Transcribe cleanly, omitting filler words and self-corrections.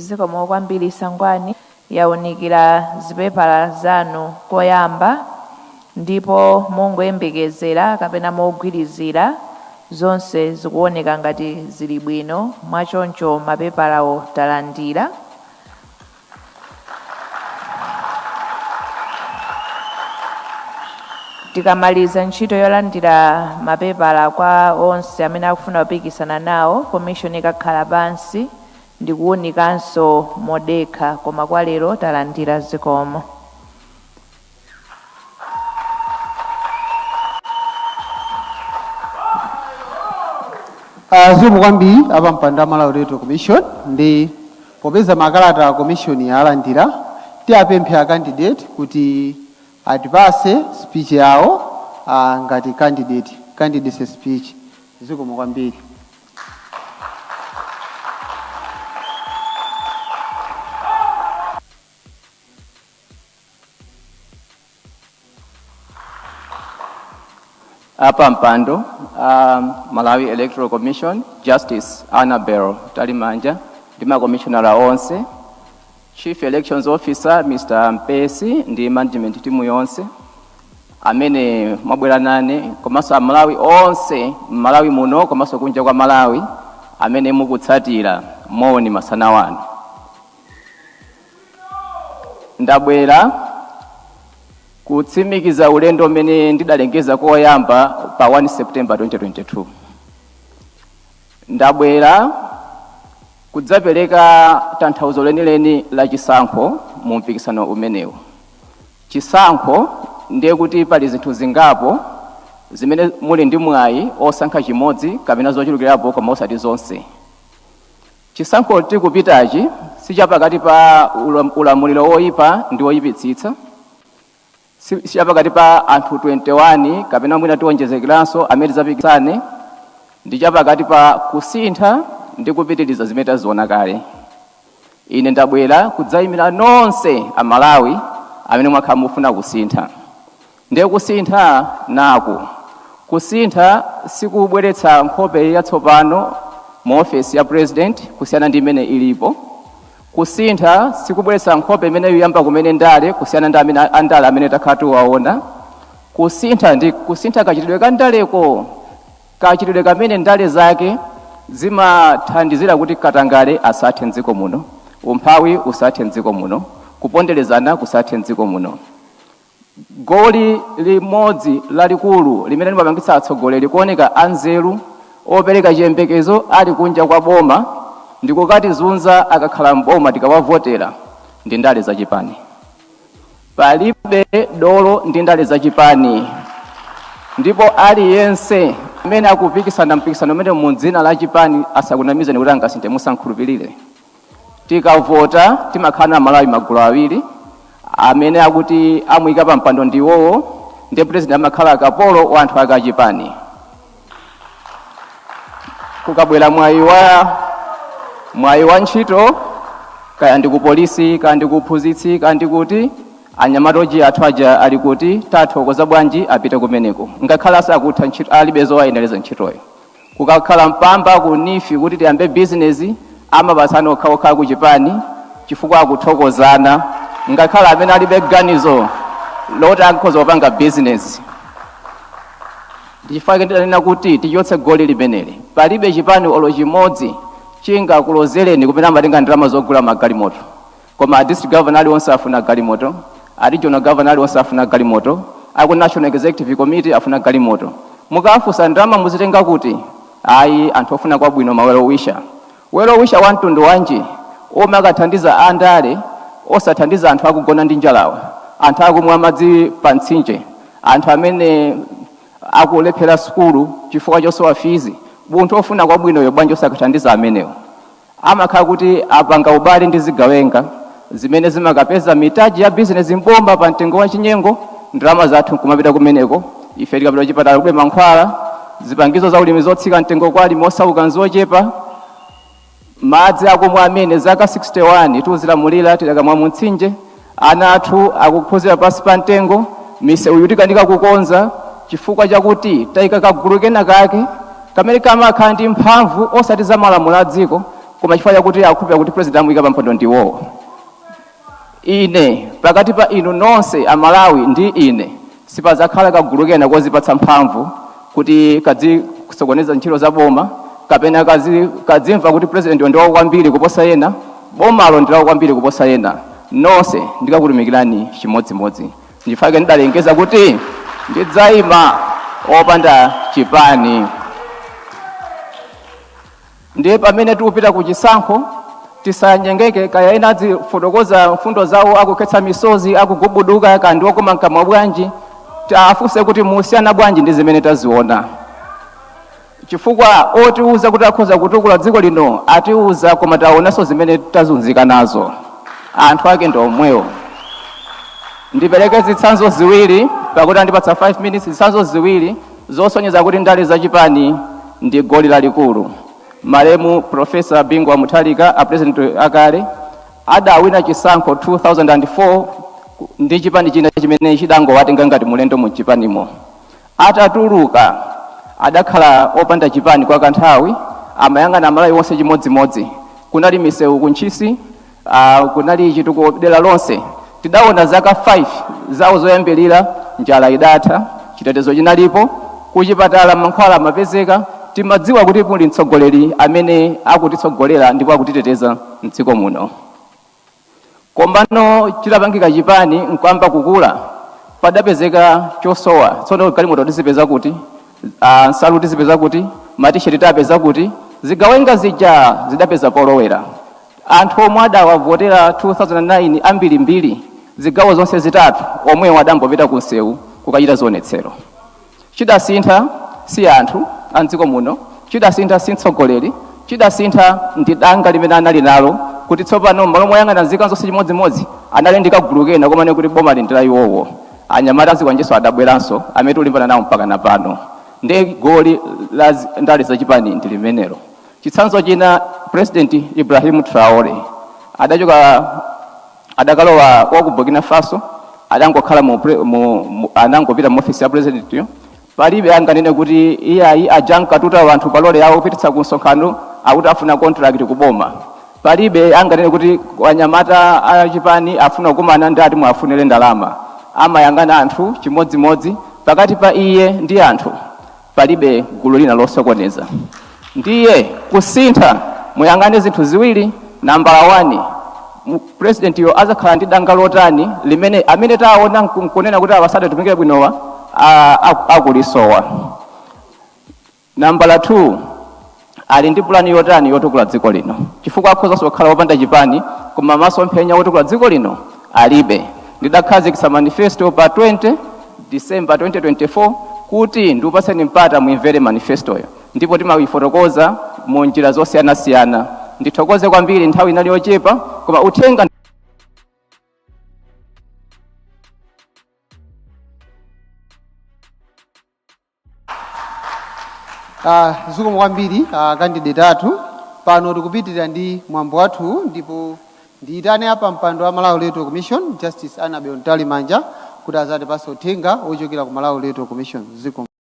Zikomo kwambiri. Sangwani yawunikira zipepala zanu koyamba, ndipo mongoyembekezera kapena mogwirizira, zonse zikuoneka ngati zili bwino. Mwachoncho mapepalawo talandira. Tikamaliza ntchito yolandira mapepala kwa onse amene akufuna kupikisana nawo, commission ikakhala pansi ndikuwunikanso modekha, koma kwa lero talandira. Zikomo. Zikomo kwambiri apampando a Malawi Electoral Commission. Ndi popeza makalata a commission alandira, tiapemphe a candidate kuti atipase speech yawo ngati candidate, candidacy speech. Zikomo kwambiri. Apa mpando Malawi Electoral Commission, Justice Annabel Mtalimanja, ndi makomishonala onse, Chief Elections Officer Mr. Mpesi ndi management team yonse amene mwabwera nane, komanso Amalawi onse m'Malawi muno komanso kunja kwa Malawi amene mukutsatira, moni masana wano. Ndabwera kutsimikiza ulendo umene ndidalengeza koyamba pa 1 September 2022. Ndabwera kudzapereka tanthauzo lenileni la chisankho mu mpikisano umenewu. Chisankho ndiye kuti pali zinthu zingapo zimene muli ndi mwayi osankha chimodzi kapena zochulukirapo, koma osati zonse. Chisankho tikupitachi sichapakati pa ulamuliro woyipa ndi woyipitsitsa, sichapakati pa anthu 21 kapena mwina tionjezekeranso amene tidzapikisane, ndi chapakati pa kusintha ndi kupitiriza zimene taziona kale. Ine ndabwera kudzayimira nonse Amalawi amene mwakhala mufuna kusintha. Ndiye kusintha naku: kusintha sikubweretsa nkhope yatsopano mu ofesi ya president kusiyana ndi imene ilipo. Kusintha sikubweretsa nkhope imene yuyamba kumene ndale kusiyana ndi amene andale amene takhala tiwaona. Kusintha ndi kusintha kachitidwe ka ndaleko, kachitidwe kamene ndale zake zimathandizira kuti katangale asathe mdziko muno, umphawi usathe mdziko muno, kuponderezana kusathe mdziko muno. Goli limodzi lalikulu limene limapangitsa atsogoleri kuoneka anzeru, opereka chiyembekezo ali kunja kwa boma, ndikukatizunza akakhala mboma tikawavotera, ndi ndale zachipani. Palibe dolo ndi ndale zachipani, ndipo aliyense amene akupikisana mpikisano umene mu dzina la chipani asakunamizeni kuti angasinthe, musankhulupirire. Tikavota timakhala na Malawi magulu awiri: amene akuti amuyika pa mpando ndiwowo, ndiye president amakhala akapolo wa anthu ake achipani. Kukabwera mwayi wa ntchito, kaya ndi ku polisi, kaya ndi ku phunzitsi, kaya ndi kuti anyamata ojiya athu aja ali kuti, tathokoza bwanji, apite kumeneko ngakhale asakutha ntchito, alibe zowayenereza ntchitoyo. Kukakhala mpamba ku NEEF kuti tiyambe bizinesi, amapatsana okhaokha ku chipani chifukwa akuthokozana, ngakhale amene alibe ganizo loti akhoza kupanga bizinesi. Ndichifukwa ndidanena kuti tichotse goli limeneli. Palibe chipani olo chimodzi chingakulozereni kumene amatenga ndalama zogula magalimoto, koma a district governor aliwonse afuna galimoto, a regional governor aliwonse afuna galimoto, aku national executive committee afuna galimoto. Mukafunsa, ndalama muzitenga kuti? Ayi, anthu ofuna kwabwino, ma well wisher. Well wisher wa mtundu wanji omwe akathandiza andale, osathandiza anthu akugona ndi njalawa, anthu akumwa madzi pa mtsinje, anthu amene akulephera sukulu chifukwa chosowa fees? Munthu ofuna kwabwinoyo bwanji osakathandiza amenewo? Amakhala kuti apanga ubale ndi zigawenga zimene zimakapeza mitaji ya bizinesi mbomba pa mtengo wa chinyengo, ndalama zathu nkumapita kumeneko. Ife tikapita kuchipatala kulibe mankhwala, zipangizo za ulimi zotsika mtengo kwa alimi osauka nzochepa, madzi akumwa amene zaka 61 tiuzilamulira tidakamwa mu mtsinje, ana athu akuphunzira pansi pa mtengo, misewu tikanika kukonza chifukwa chakuti tayika kagulu kena kake kamene kamakhala ndi mphamvu osati za malamulo a dziko. koma chifukwa chakuti akukhulupirira kuti president amuyika pampando ndiwowo. Ine pakati pa inu nonse Amalawi ndi ine, sipazakhala kagulu kena kozipatsa mphamvu kuti kadzisokoneza ntchito za boma, kapena kadzimva kuti president ndiwawo kwambiri kuposa ena, bomalo ndilawo kwambiri kuposa ena. Nonse ndikakutumikirani chimodzimodzi. Ndifake ndidalengeza kuti ndidzayima opanda chipani. Ndiye pamene tikupita ku chisankho, tisanyengeke. Kaya ena adzifotokoza mfundo zawo akukhetsa misozi, akugubuduka, kandi okoma mkamwa bwanji, tafunse kuti musiyana bwanji ndi zimene taziona? Chifukwa otiuza kuti akhoza kutukula dziko lino atiuza, koma taonanso zimene tazunzika nazo. Anthu ake ndi omwewo. Ndipereke zitsanzo ziwiri, pakuti andipatsa 5 minutes. Zitsanzo ziwiri zosonyeza kuti ndale zachipani ndi goli lalikulu. Malemu Professor Bingu wa Mutharika, a president akale, adawina chisankho 2004 ndi chipani china chimene chidangowatenga ngati mulendo mu chipanimo. Atatuluka, adakhala opanda chipani kwa kanthawi, amayang'ana Amalawi onse chimodzimodzi. Kunali misewu kuntchisi, kunali chitukuko dera lonse. Tidaona zaka 5 zawo zoyambirira, njala idatha, chitetezo chinalipo, kuchipatala mankhwala amapezeka. Timadziwa kuti muli mtsogoleri amene akutitsogolera ndipo akutiteteza mdziko muno. Komano chitapangika chipani nkwamba kukula, padapezeka chosowa. Tsono galimoto tizipeza kuti, nsalu tizipeza kuti, matisheti tapeza kuti, zigawenga zija zidapeza polowera. Anthu omwe adawavotera 2009 ambirimbiri, zigawo zonse zitatu, omwewo adambopita ku msewu kukachita zionetsero. Chidasintha si anthu a mdziko muno, chidasintha si mtsogoleri, chidasintha ndi danga limene anali nalo, kuti tsopano m'malo moyang'ana nzika zonse chimodzimodzi, anali ndi kagulu kena komane kuti boma ndi la iwowo. Anyamata azikwanjeso adabweranso amene tikulimbana nawo mpaka na pano. Ndi goli la ndale zachipani ndi limenelo. Chitsanzo china, President Ibrahim Traore adachoka, adakalowa wa ku Burkina Faso, adangokhala mu, pre- mu, mu anangopita mu ofisi ya president yo. Palibe anganene kuti iyayi, aja ankatuta anthu palole yawo kupititsa ku msonkhano akuti afuna contract kuboma. Palibe anganene kuti anyamata achipani afuna kukumana ndi ati mwafunire ndalama. Amayang'ana anthu chimodzimodzi. Pakati pa iye ndi anthu palibe gulu lina losokoneza. Ndiye kusintha, muyang'ane zinthu ziwiri. Nambala 1, presidentiyo azakhala ndi danga lotani limene amene taona nkunena kuti awasadatumikire bwinowa akulisowa? Nambala 2, ali ndi pulani yotani yotukula dziko lino? Chifukwa akhozanso kukhala wopanda chipani, koma masomphenya wotukula dziko lino alibe. Ndidakhazikitsa manifesto pa 20 December 2024 kuti ndiupatseni mpata muimvere manifestoyo, ndipo timayifotokoza mu njira zosiyanasiyana. Ndithokoze kwambiri, nthawi inali yochepa, koma uthenga. Zikomo kwambiri candidate athu. Pano tikupitirira ndi mwambo wathu, ndipo ndiyitane apa mpando wa Malawi Electoral Commission, Justice Annabel Mtalimanja, kuti azatipase uthenga wochokera ku Malawi Electoral Commission. Zikomo.